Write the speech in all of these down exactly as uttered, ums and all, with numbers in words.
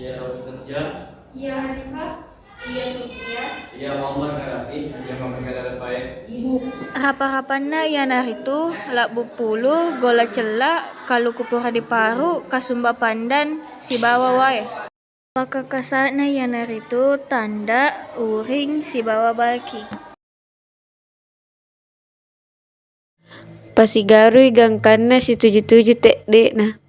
Iya Rauh Kerja. Iya Hanifah. Iya Sofia. Iya Muhammad Karafi. Iya Muhammad Karafi. Hapa-hapanna iyanaritu labbu pulu, gola cella, kaluku pura diparu, kasumba pandan, sibawa wae. Pakakasa'na iyanaritu tanda, uring, sibawa baki. Pasigarui gangkanna situju-tuju tedde'na.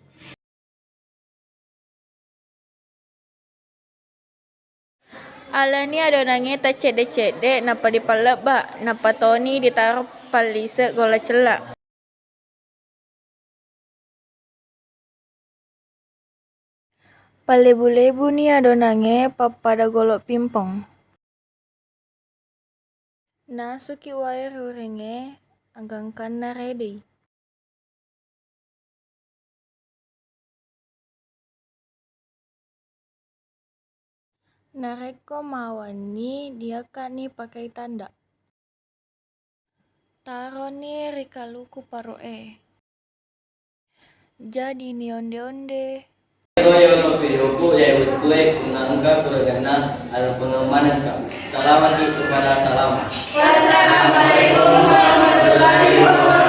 Alani adonangnge taccedde-cedde, nappa dipallebba, nappa toni ditaro pallise gola cella. Pallebu-lebuni adonangnge pappada golo pingpong. Nasuki wae ri uringnge agangkanna redei. Narekko mawanni diakkani pakai tanda. Taroni ri kaluku paru'e. Jadi ni onde-onde. Ero yolo videoku ya wettue kunangka kuraganna alpengeng manengka. Salamaki kepada salama. Wassalamualaikum warahmatullahi wabarakatuh.